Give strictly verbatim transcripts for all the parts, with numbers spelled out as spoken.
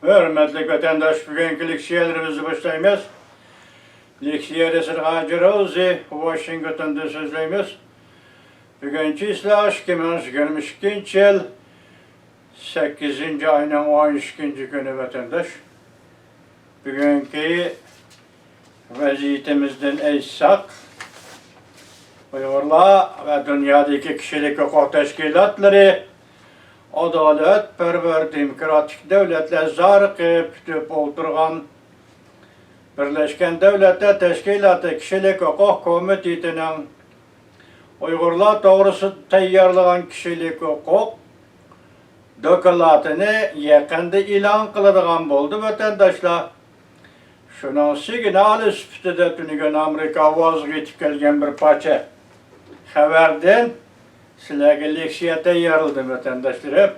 ھۆرمەتلىك ۋەتەنداش، بۈگۈنكى لېكسىيەلىرىمىزنى باشلايمىز. لېكسىيە رەسىل ھاجى روزى، ۋاشىنگتوندىن سۆزلەيمىز. بۈگۈن چىسلا ئىككى مىڭ يىگىرمە ئىككىنچى يىل، سەككىزىنچى ئاينىڭ ئون ئىككىنچى كۈنى، ۋەتەنداش. بۈگۈنكى ۋەزىيىتىمىزدىن ئېيتساق، ئۇيغۇرلار ۋە دۇنيادىكى كىشىلىك ھوقۇق تەشكىلاتلىرى ئادالەتپەرۋەر دېموكراتىك دۆلەتلەر زارىقىپ كۈتۈپ ئولتۇرغان بىرلەشكەن دۆلەتلەر تەشكىلاتى كىشىلىك ھوقۇق كومىتېتىنىڭ ئۇيغۇرلار توغرىسىدا تەييارلىغان كىشىلىك ھوقۇق دوكلاتىنى يېقىندا ئېلان قىلىدىغان بولدى، ۋەتەنداشلار. شۇنىڭ سىگنالى سۈپىتىدە تۈنۈگۈن ئامېرىكا ئاۋازىغا يېتىپ كەلگەن بىر پارچە خەۋەردىن سىلەرگە لېكسىيە تەييارلىدىم، ۋەتەنداشلىرىم.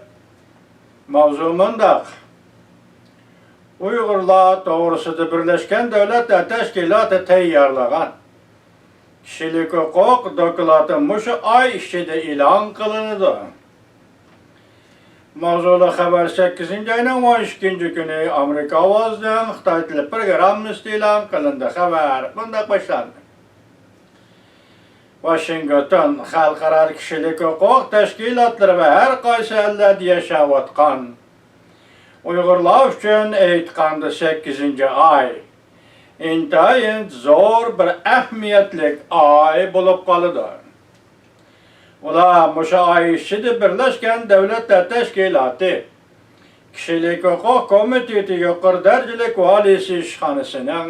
ماۋزۇ مۇنداق: ئۇيغۇرلار توغرىسىدا بىرلەشكەن دۆلەتلەر تەشكىلاتى تەييارلىغان كىشىلىك ھوقۇق دوكلاتى مۇشۇ ئاي ئىچىدە ئېلان قىلىنىدۇ. ماۋزۇلۇق خەۋەر سەككىزىنچى ئاينىڭ ئون ئىككىنچى كۈنى ئامېرىكا ئاۋازىنىڭ خىتاي تىلى پروگراممىسىدا ئېلان قىلىندى. خەۋەر مۇنداق باشلاندى. ۋاشىنگتون، خەلقئارا كىشىلىك ھوقۇق تەشكىلاتلىرى ۋە ھەر قايسى ئەللەردە ياشاۋاتقان ئۇيغۇرلار ئۈچۈن ئېيتقاندا، سەككىزىنچى ئاي ئىنتايىن زور بىر ئەھمىيەتلىك ئاي بولۇپ قالىدۇ. ئۇلار مۇشۇ ئاي ئىچىدە بىرلەشكەن دۆلەتلەر تەشكىلاتى كىشىلىك ھوقۇق كومىتېتى يۇقىرى دەرىجىلىك ۋالىيسى ئىشخانىسىنىڭ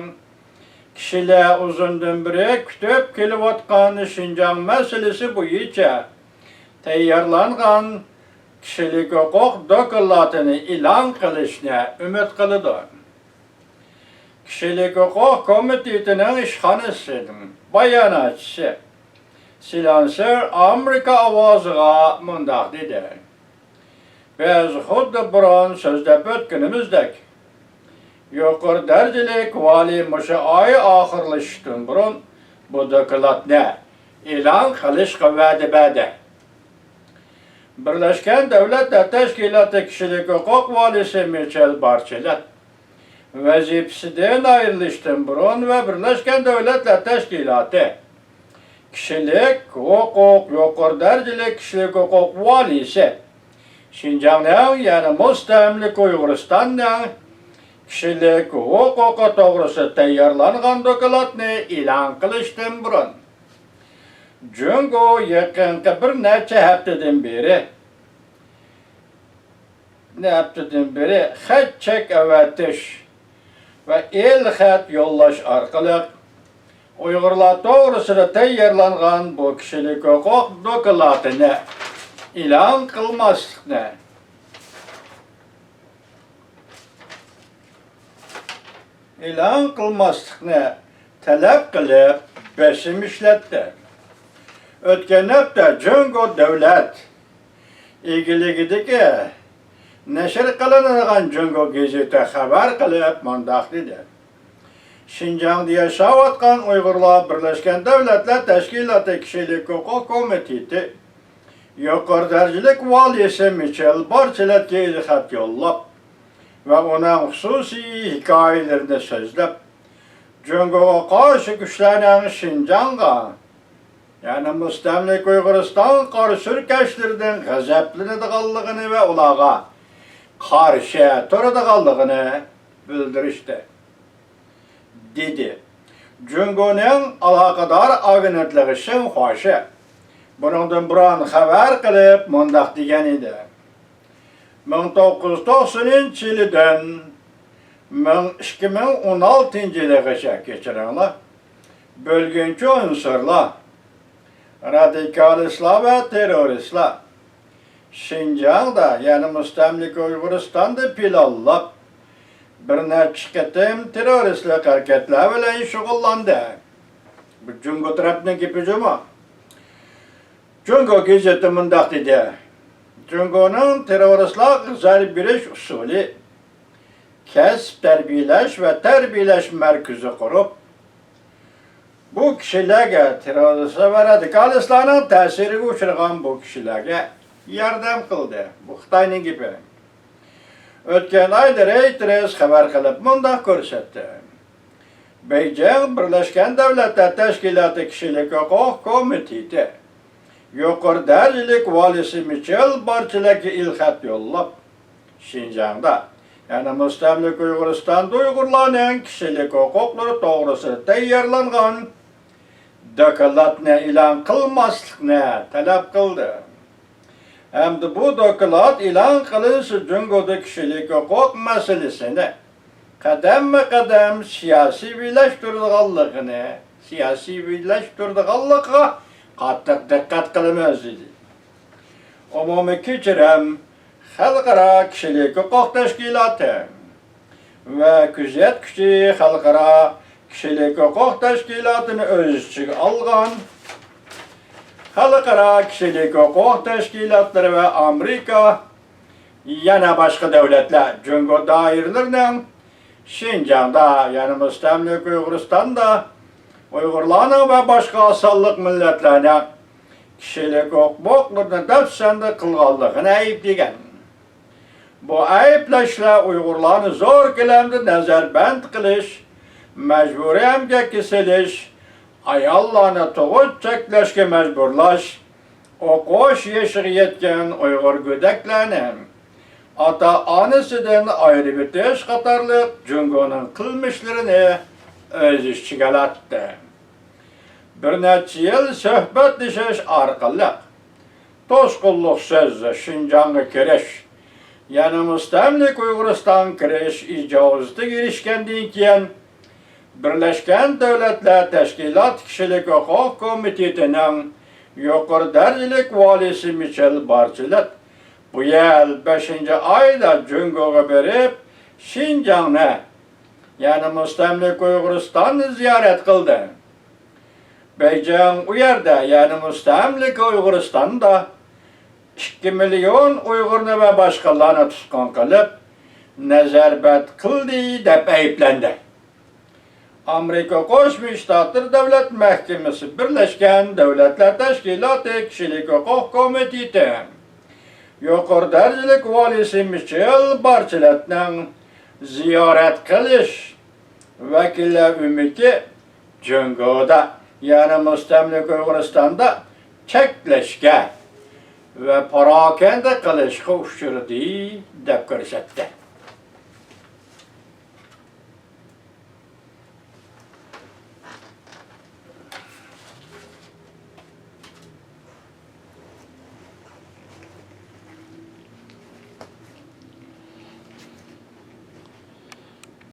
كىشىلەر ئۇزۇندىن بېرى كۈتۈپ كېلىۋاتقان شىنجاڭ مەسىلىسى بويىچە تەييارلانغان كىشىلىك ھوقۇق دوكلاتىنى ئېلان قىلىشنى ئۈمىد قىلىدۇ. كىشىلىك ھوقۇق كومىتېتىنىڭ ئىشخانىسىنىڭ باياناتچىسى سىلانسېر ئامېرىكا ئاۋازىغا مۇنداق دېدى: بىز خۇددى بۇرۇن سۆزلەپ ئۆتكىنىمىزدەك، يۇقىرى دەرىجىلىك ۋالىي مۇشۇ ئاي ئاخىرلىشىشتىن بۇرۇن بۇ دوكلاتنى ئېلان قىلىشقا ۋەدە بەردى. بىرلەشكەن دۆلەتلەر تەشكىلاتى كىشىلىك ھوقۇق ۋالىيسى مىچېل بارچېلەت ۋەزىپىسىدىن ئايرىلىشتىن بۇرۇن ۋە بىرلەشكەن دۆلەتلەر تەشكىلاتى كىشىلىك ھوقۇق، يۇقىرى دەرىجىلىك كىشىلىك ھوقۇق ۋالىيسى شىنجاڭنىڭ، يەنى مۇستەملىكە ئۇيغۇرىستاننىڭ كىشىلىك ھوقۇقى توغرىسىدا تەييارلانغان دوكلاتنى ئېلان قىلىشتىن بۇرۇن، جۇڭگو يېقىنقى بىر نەچچە ھەپتىدىن بېرى، ھەپتىدىن بېرى خەت چەك ئەۋەتىش ۋە ئېلخەت يوللاش ئارقىلىق ئۇيغۇرلار توغرىسىدا تەييارلانغان بۇ كىشىلىك ھوقۇق دوكلاتىنى ئېلان قىلماسلىقنى، ئېلان قىلماسلىقنى تەلەپ قىلىپ بېسىم ئىشلەتتى. ئۆتكەن ھەپتە جۇڭگو دۆلەت ئىگىلىكىدىكى نەشر قىلىنىدىغان جۇڭگو گېزىتى خەۋەر قىلىپ مۇنداق دېدى: شىنجاڭدا ياشاۋاتقان ئۇيغۇرلار بىرلەشكەن دۆلەتلەر تەشكىلاتى كىشىلىك ھوقۇق كومىتېتى يۇقىرى دەرىجىلىك ۋالىيسى مىچېل بارچېلەتكە ئېلخەت يوللاپ ۋە ئۇنىڭ خۇسۇسىي ھېكايىلىرىنى سۆزلەپ، جۇڭگوغا قارشى كۈچلەرنىڭ شىنجاڭغا، يەنى مۇستەملىكە ئۇيغۇرىستانغا قارشى تۈركەشلىرىدىن غەزەپلىنىدىغانلىقىنى ۋە ئۇلارغا قارشى تۇرىدىغانلىقىنى بىلدۈرۈشتى، دېدى. جۇڭگونىڭ ئالاقىدار ئاگېنتلىقى شىنخۇا شى بۇنىڭدىن بۇرۇن خەۋەر قىلىپ مۇنداق دېگەن ئىدى: مىڭ توققۇز يۈز توقسىنىنچى يىلىدىن مىڭ، ئىككى مىڭ ئون ئالتىنچى يىلىغىچە، كەچۈرۈڭلار، بۆلگۈنچى ئۇنسۇرلار، رادىكالىستلار ۋە تېررورىستلار شىنجاڭدا، يەنى مۇستەملىكە ئۇيغۇرىستاندا پىلانلاپ، بىر نەچچە قېتىم تېررورىستلىق ھەرىكەتلەر بىلەن شۇغۇللاندى. بۇ جۇڭگو تەرەپنىڭ گېپى جۇمۇ. جۇڭگو گېزىتى مۇنداق دېدى: جۇڭگونىڭ تېررورىستلارغا زەربە بېرىش ئۇسۇلى، كەسىپ تەربىيەلەش ۋە تەربىيەلەش مەركىزى قۇرۇپ، بۇ كىشىلەرگە، تېررورىست ۋە رادىكالىستلارنىڭ تەسىرىگە ئۇچرىغان بۇ كىشىلەرگە ياردەم قىلدى. بۇ خىتاينىڭ گېپى. ئۆتكەن ئايدا رەيتېرس خەۋەر قىلىپ مۇنداق كۆرسەتتى: بېيجىڭ بىرلەشكەن دۆلەتلەر تەشكىلاتى كىشىلىك ھوقۇق كومىتېتى يۇقىرى دەرىجىلىك ۋالىسى مىچېل بارچېلەتكە ئېلخەت يوللاپ، شىنجاڭدا، يەنى مۇستەملىكە ئۇيغۇرىستاندا ئۇيغۇرلارنىڭ كىشىلىك ھوقۇقلىرى توغرىسىدا تەييارلانغان دوكلاتنى ئېلان قىلماسلىقنى تەلەپ قىلدى. ھەمدە بۇ دوكلات ئېلان قىلىنسا، جۇڭگودا كىشىلىك ھوقۇق مەسىلىسىنى قەدەممۇ قەدەم سىياسىيلەشتۈرىدىغانلىقىنى، سىياسىيلەشتۈرىدىغانلىقىغا قاتتىق دىققەت قىلىمىز، دېدى. ئومۇمىي كەچۈرۈم خەلقئارا كىشىلىك ھوقۇق تەشكىلاتى ۋە كۆزەتكۈچى خەلقئارا كىشىلىك ھوقۇق تەشكىلاتىنى ئۆز ئىچىگە ئالغان خەلقئارا كىشىلىك ھوقۇق تەشكىلاتلىرى ۋە ئامېرىكا، يەنە باشقا دۆلەتلەر جۇڭگو دائىرىلىرىنىڭ شىنجاڭدا، يەنى مۇستەملىكە ئۇيغۇرىستاندا ئۇيغۇرلارنىڭ ۋە باشقا ئاز سانلىق مىللەتلەرنىڭ كىشىلىك ھوقۇقلىرىنى دەپسەندە قىلغانلىقىنى ئەيىبلىگەن. بۇ ئەيىبلەشلەر ئۇيغۇرلارنى زور كۆلەمدە نەزەربەند قىلىش، مەجبۇرىي ئەمگەككە سېلىش، ئاياللارنى تۇغۇت چەكلەشكە مەجبۇرلاش، ئوقۇش يېشىغا يەتكەن ئۇيغۇر گۆدەكلەرنى ئاتا-ئانىسىدىن ئايرىۋېتىش قاتارلىق جۇڭگونىڭ قىلمىشلىرىنى ئۆز ئىچىگە ئالاتتى. بىر نەچچە يىل سۆھبەتلىشىش ئارقىلىق توسقۇنلۇق سۆز شىنجاڭغا كىرىش، يەنى مۇستەملىكە ئۇيغۇرىستانغا كىرىش ئىجازىتىگە ئېرىشكەندىن كېيىن، بىرلەشكەن دۆلەتلەر تەشكىلاتى كىشىلىك ھوقۇق كومىتېتىنىڭ يۇقىرى دەرىجىلىك ۋالىسى مىچېل بارچېلېت بۇ يىل بەشىنچى ئايدا جۇڭگوغا بېرىپ، شىنجاڭنى، يەنى مۇستەملىكە ئۇيغۇرىستاننى زىيارەت قىلدى. بېيجىڭ ئۇ يەردە، يەنى مۇستەملىكە ئۇيغۇرىستاندا ئىككى مىليون ئۇيغۇرنى ۋە باشقىلارنى تۇتقۇن قىلىپ، نەزەربەند قىلدى دەپ ئەيىبلەندى. ئامېرىكا قوشما شتاتلىرى دۆلەت مەھكىمىسى بىرلەشكەن دۆلەتلەر تەشكىلاتى كىشىلىك ھوقۇق كومىتېتى يۇقىرى دەرىجىلىك ۋالىسى مىچېل بارچېلېتنىڭ زىيارەت قىلىش ۋەكىللەر ئۆمىكى جۇڭگودا، يەنى مۇستەملىكە ئۇيغۇرىستاندا چەكلەشكە ۋە پاراكەندە قىلىشقا ئۇچرىدى، دەپ كۆرسەتتى.